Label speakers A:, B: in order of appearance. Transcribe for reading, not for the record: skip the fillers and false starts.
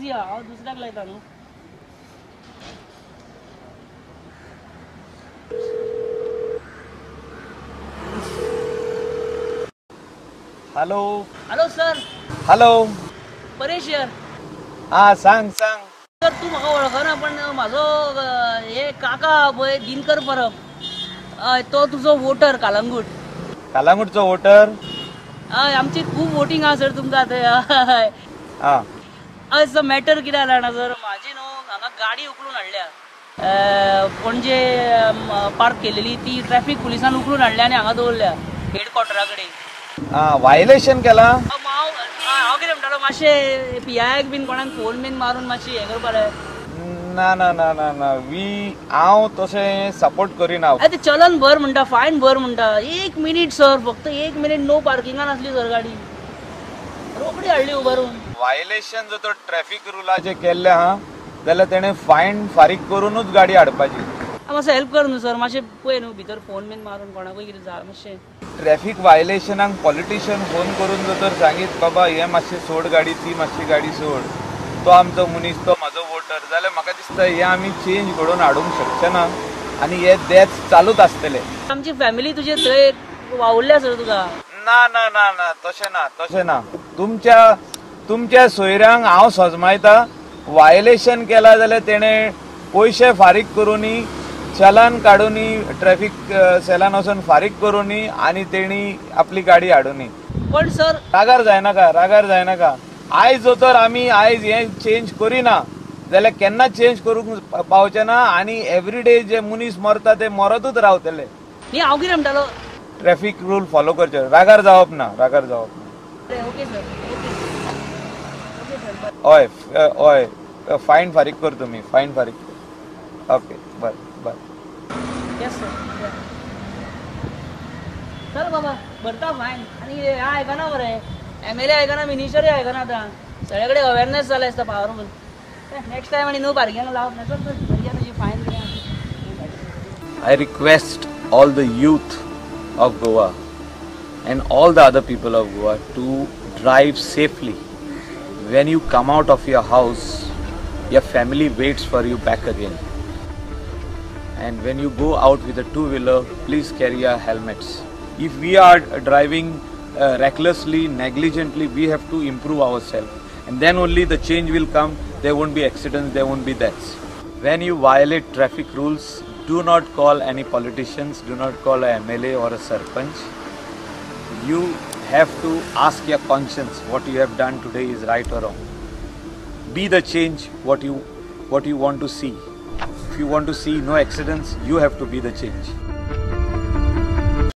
A: Busy आहा, हांव दुसऱ्याक लायता न्हू.
B: Hello
A: hello sir.
B: Hello
A: Paresh यार.
B: हा सांग सांग.
A: सर तूं म्हाका वळखना पण म्हाजो हे काका पळय दिनकर परब, हय तो तुजो वोटर कालंगूट.
B: कालंगूटचो वोटर?
A: हय आमची खूब वोटींग आहा सर तुमकां थंय. हय हय सर मॅटर कितें जालें जाणा सर, म्हाजी न्हू हांगा गाडी उखलून हाडल्या पणजे पार्क केलेली, ती ट्रॅफिक पुलिसान उखलून हाडल्या आनी हांगा दवरल्या हेड क्वॉर्टरा कडेन.
B: व्हायलेशन केला?
A: हांव हांव कितें म्हणटालो मातशें पी आयक बीन कोणाक फोन बीन मारून मातशी हें करपा जाय.
B: ना ना ना ना ना we हांव तशें सपोर्ट करिना.
A: ते चलन भर म्हणटा, फायन भर म्हणटा. एक मिनीट सर, फक्त एक मिनीट. नो पार्किंगान आसली सर गाडी, रोखडी हाडली उबारून.
B: व्हायलेशन जर तर ट्रॅफिक रुलाचें केल्लें आहा जाल्यार तेणें फायन फारीक करुनूच गाडी हाडपाची.
A: मातसो हेल्प कर न्हू सर, मातशें पळय न्हू भितर फोन बीन मारून कोणाकूय कितें जालें मातशें.
B: ट्रॅफिक व्हायलेशनाक पॉलिटिशियन फोन करून जर तर सांगीत बाबा हें मातशें सोड गाडी, ती मातशी गाडी सोड, तो आमचो मनीस, तो म्हाजो वोटर, जाल्यार म्हाका दिसता हें आमी चेंज घडोवन हाडूंक शकचे ना आनी हे डेथ्स चालूच आसतले.
A: आमची फॅमिली तुजे थंय वावुरल्या सर तुका.
B: ना ना ना ना तशें ना, तशें ना. तुमच्या तुमच्या सोयऱ्यांक हांव सजमायता. व्हायलेशन केला जाल्यार तेणें पयशे फारीक करुनी, चलन काडुनी, ट्रॅफिक सेलान वचून फारीक करुनी आनी तेणी आपली गाडी हाडुनी.
A: पण सर
B: रागार जायनाका, रागार जायनाका. आयज जर तर आमी आयज हें चेंज करिना जाल्यार केन्ना चेंज करूंक पावचे ना आनी एवरी डे जे मनीस मरता ते मरतूच रावतले.
A: न्ही हांव कितें म्हणटालो,
B: ट्रॅफिक रूल फॉलो करचे, रागार जावप ना, रागार जावप ना.
A: Okay sir, okay okay sir.
B: हय हय फायन फारीक कर तुमी, फायन फारीक कर. ओके बरें बरें.
A: Yes sir. चल बाबा भरता फायन. आनी हें आयकना मरे, एम एल ए आयकना, मिनिस्टरूय आयकना. आतां सगळे कडेन अवेरनेस जालें आसता पावरफूल. नेक्स्ट टायम आनी न्हू पार्किंगाक लावप ना. चल चल भरया तुजी fine.
B: I request all the youth of Goa and all the other people of Goa to drive safely. When you come out of your house, your family waits for you back again. And when you go out with a two-wheeler, please carry your helmets. If we are driving recklessly, negligently, we have to improve ourselves. And then only the change will come. There won't be accidents, there won't be deaths. When you violate traffic rules, do not call any politicians, do not call a MLA or a sarpanch. You have to ask your conscience what you have done today is right or wrong. Be the change what you want to see. If you want to see no accidents, you have to be the change.